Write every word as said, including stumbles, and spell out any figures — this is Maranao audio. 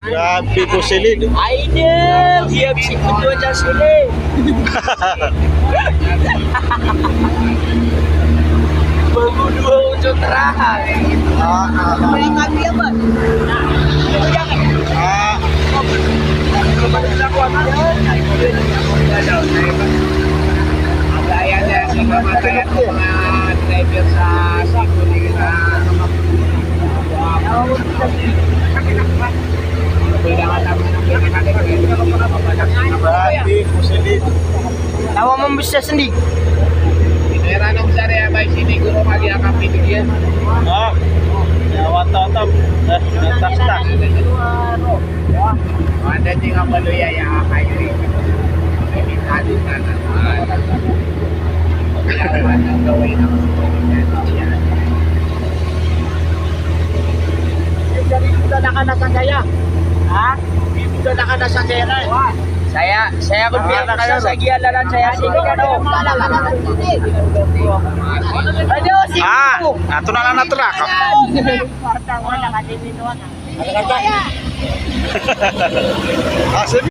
Grabe ko silid. Ay, di. Iya, bisik ko doon sa silid. Bago doon sa tarahan. Ah, ah, ah. Wala kami yaman. Ah. Kaya na, sa mga driver sa Sibuliran. Tawa mo bisa sendi. Pera nung sa area bay sini guro kagi akapit iyan. Ah, ya, wata-wata. Eh, tas-tas. Ada di nga baloy aya kayo eh. Ini tadi sana. Kaya naman ang gawin ng Dito na ka na sa saya. Ha? Dito na ka na sa saya. Saya, saya ko biya ka sa giya lalan saya. Sige ka daw. Ano, sige. Ah, ato na lang na truck. Ah, sige.